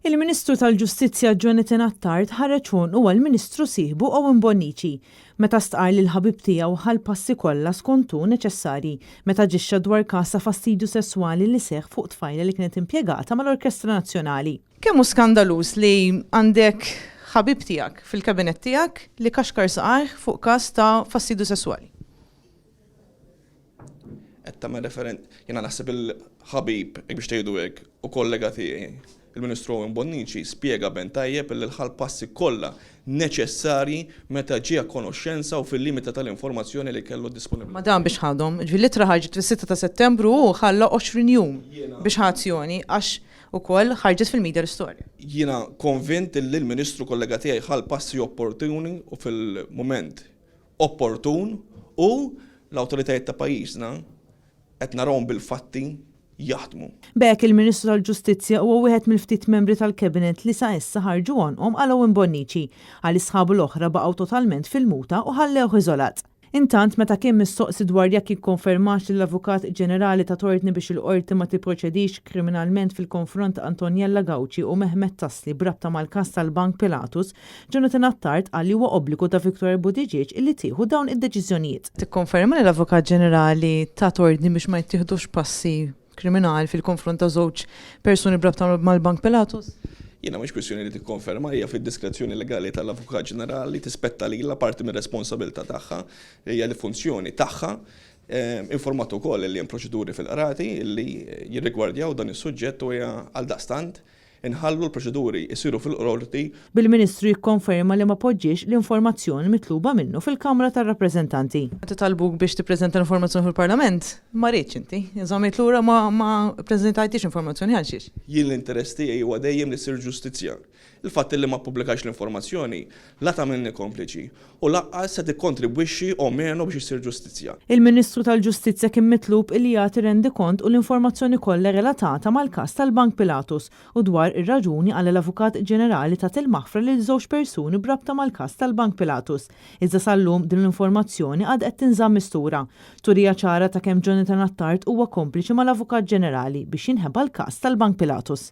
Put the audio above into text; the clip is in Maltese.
Il-Ministru tal-Ġustizzja Jonathan Attard ħareġ għonqu għall-Ministru sieħbu Owen Bonnici meta stqarr li l-ħabib tiegħu ħa l-passi kollha skont hu neċessarji meta aġixxa dwar każ ta' fastidju sesswali li seħħ fuq tfajla li kienet impjegata mal-Orkestra Nazzjonali. Kemm hu skandaluż li għandek ħabib tiegħek fil-kabinett tiegħek li kaxkar saqajh fuq każ ta' fastidju sesswali? Qed tagħmel referent, jiena naħseb il-ħabib, hekk biex tgħidu hekk, u kollega tiegħi, il-Ministru Owen Bonnici, spjega ben tajjeb illi ħa l-passi kollha neċessarji meta ġie a konoxxenza u fil-limita tal-informazzjoni li kellu disponibbli. Ma dan biex ħadhom, jiġifieri l-ittra ħarġet fis-sitta ta' Settembru u hu ħalla 20 jum biex ħa azzjoni għax ukoll ħarġet fil-media l-istorja. Jiena konvint illi l-Ministru kollega tiegħi ħa l-passi opportuni u fil-mument opportun u l-awtoritajiet ta' pajjiżna qed narahom bil-fatti jaħdmu. B'hekk il-Ministru tal-Ġustizzja huwa wieħed mill-ftit membri tal-Cabinet li sa issa ħarġu għonqhom għal Owen Bonnici, għaliex sħabu l-oħra baqgħu totalment fil-muta u ħallewh iżolat. Intant, meta kien mistoqsi dwar jekk jikkonfermax li l-Avukat Ġenerali tat ordni biex il-Qorti ma tipproċedix kriminalment fil-konfront ta' Antoniella Gauci u Mehmet Tasli b'rabta mal-każ tal-Bank Pilatus, Jonathan Attard qal li huwa obbligu ta' Victoria Buttigieg illi tieħu dawn id-deċiżjonijiet. Tikkonferma li l-Avukat Ġenerali tat ordni biex ma jittieħdux passi kriminali fil-konfront ta' żewġ persuni b'rabta mal-Bank Pilatus? Jiena mhix kwistjoni li tikkonferma, hija fid-diskrezzjoni legali tal-Avukat Ġenerali, tispetta lilha parti mir-responsabilità tagħha, hija l-funzjoni tagħha. Informat ukoll li hemm proċeduri fil-qrati li jirrigwardjaw dan is-suġġett u hija għaldaqstant Inħallu l-proċeduri jsiru fil-Qorti. Bil-Ministru jikkonferma li ma poġġiex l-informazzjoni mitluba minnu fil-Kamra tar-Rappreżentanti. Meta talbuk biex tippreżenta l-informazzjoni fil-Parlament, ma riedtx inti. Żammejt lura ma ma ppreżentajtix informazzjoni għal xiex? Jien l-interess tiegħi huwa dejjem li ssir ġustizzja. Il-fatt li ma ppubblikajtx l-informazzjoni la tagħmilni kompliċi u lanqas se tikkontribwixxi o meno biex issir ġustizzja. Il-Ministru tal-Ġustizzja kien mitlub illi jagħti rendikont u l-informazzjoni kollha relatata mal-każ tal-Bank Pilatus u dwar ir-raġuni għala l-Avukat Ġenerali tat il-maħfra lil żewġ persuni b'rabta mal-każ tal-Bank Pilatus. Iżda sal-lum din l-informazzjoni għadha qed tinżamm mistura. Turija ċara ta' kemm Jonathan Attard huwa kompliċi mal-Avukat Ġenerali biex jinħeba l-każ tal-Bank Pilatus.